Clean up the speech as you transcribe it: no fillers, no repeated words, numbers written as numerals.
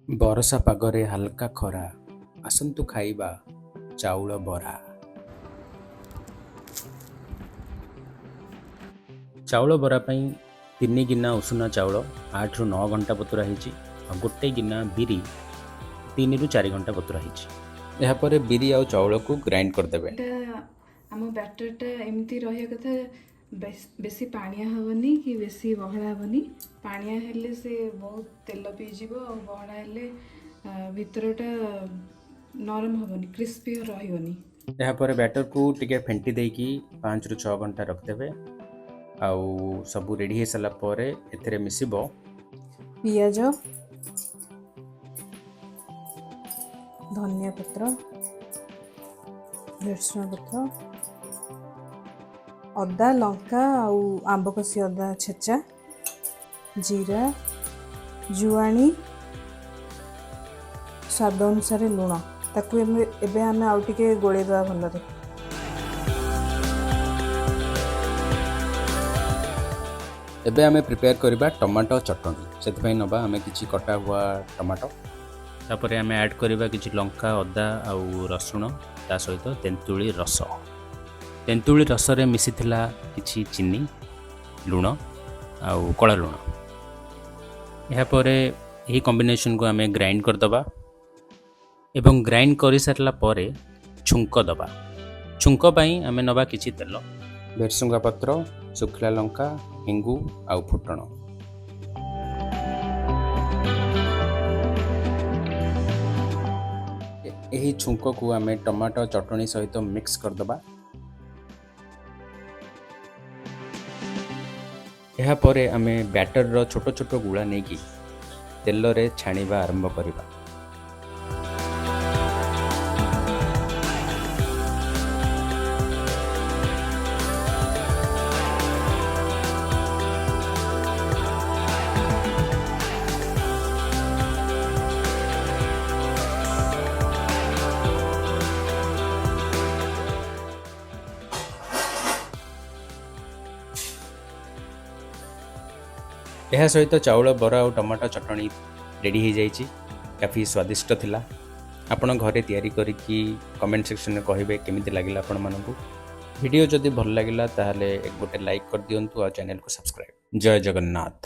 ବରଷା ପାଗରେ ହାଲକା ଖରା, ଆସନ୍ତୁ ଖାଇବା ଚାଉଳ ବରା। ଚାଉଳ ବରା ପାଇଁ 3 ଗିନା ଉଷୁନା ଚାଉଳ 8ରୁ 9 ଘଣ୍ଟା ବତୁରା ହେଇଛି ଆଉ 1 ଗିନା ବିରି 3ରୁ 4 ଘଣ୍ଟା ବତୁରା ହେଇଛି। ଏହାପରେ ବିରି ଆଉ ଚାଉଳକୁ ଗ୍ରାଇଣ୍ଡ କରିଦେବେ। ଏଇଟା ଆମ ବ୍ୟାଟରଟା ଏମିତି ରହିବା କଥା, ବେଶୀ ପାଣିଆ ହେବନି କି ବେଶୀ ବହଳା ହେବନି। ପାଣିଆ ହେଲେ ସେ ବହୁତ ତେଲ ପିଇଯିବ ଆଉ ବହଳା ହେଲେ ଭିତରଟା ନରମ ହେବନି, କ୍ରିସ୍ପି ରହିବନି। ଏହାପରେ ବ୍ୟାଟରକୁ ଟିକେ ଫେଣ୍ଟି ଦେଇକି 5ରୁ 6 ଘଣ୍ଟା ରଖିଦେବେ। ଆଉ ସବୁ ରେଡ଼ି ହେଇସାରିଲା ପରେ ଏଥିରେ ମିଶିବ ପିଆଜ, ଧନିଆ ପତ୍ର, ଭେରସୁଙ୍ଗା ପତ୍ର, ଅଦା, ଲଙ୍କା ଆଉ ଆମ୍ବ କଷି ଅଦା ଛେଚା, ଜିରା, ଜୁଆଣି, ସ୍ୱାଦ ଅନୁସାରେ ଲୁଣ। ତାକୁ ଏବେ ଆମେ ଆଉ ଟିକେ ଗୋଳେଇ ଦେବା ଭଲରେ। ଏବେ ଆମେ ପ୍ରିପେୟାର କରିବା ଟମାଟୋ ଚଟଣି। ସେଥିପାଇଁ ନେବା ଆମେ କିଛି କଟା ହୁଆ ଟମାଟୋ। ତାପରେ ଆମେ ଆଡ଼୍ କରିବା କିଛି ଲଙ୍କା, ଅଦା ଆଉ ରସୁଣ, ତା ସହିତ ତେନ୍ତୁଳି ରସ। ତେନ୍ତୁଳି ରସରେ ମିଶିଥିଲା କିଛି ଚିନି, ଲୁଣ ଆଉ କଳା ଲୁଣ। ଏହାପରେ ଏହି କମ୍ବିନେସନକୁ ଆମେ ଗ୍ରାଇଣ୍ଡ କରିଦେବା ଏବଂ ଗ୍ରାଇଣ୍ଡ କରିସାରିଲା ପରେ ଛୁଙ୍କ ଦେବା। ଛୁଙ୍କ ପାଇଁ ଆମେ ନେବା କିଛି ତେଲ, ଭେରସୁଙ୍ଗା ପତ୍ର, ଶୁଖିଲା ଲଙ୍କା, ହେଙ୍ଗୁ ଆଉ ଫୁଟଣ। ଏହି ଛୁଙ୍କକୁ ଆମେ ଟମାଟୋ ଚଟଣି ସହିତ ମିକ୍ସ କରିଦେବା। ଏହାପରେ ଆମେ ବ୍ୟାଟରର ଛୋଟ ଛୋଟ ଗୁଳା ନେଇକି ତେଲରେ ଛାଣିବା ଆରମ୍ଭ କରିବା। ଏହା ସହିତ ଚାଉଳ ବରା ଆଉ ଟମାଟୋ ଚଟଣି ରେଡ଼ି ହେଇଯାଇଛି। କାଫି ସ୍ୱାଦିଷ୍ଟ ଥିଲା। ଆପଣ ଘରେ ତିଆରି କରିକି କମେଣ୍ଟ ସେକ୍ସନରେ କହିବେ କେମିତି ଲାଗିଲା ଆପଣମାନଙ୍କୁ। ଭିଡ଼ିଓ ଯଦି ଭଲ ଲାଗିଲା, ତାହେଲେ ଗୋଟେ ଲାଇକ୍ କରିଦିଅନ୍ତୁ ଆଉ ଚ୍ୟାନେଲକୁ ସବସ୍କ୍ରାଇବ୍। ଜୟ ଜଗନ୍ନାଥ।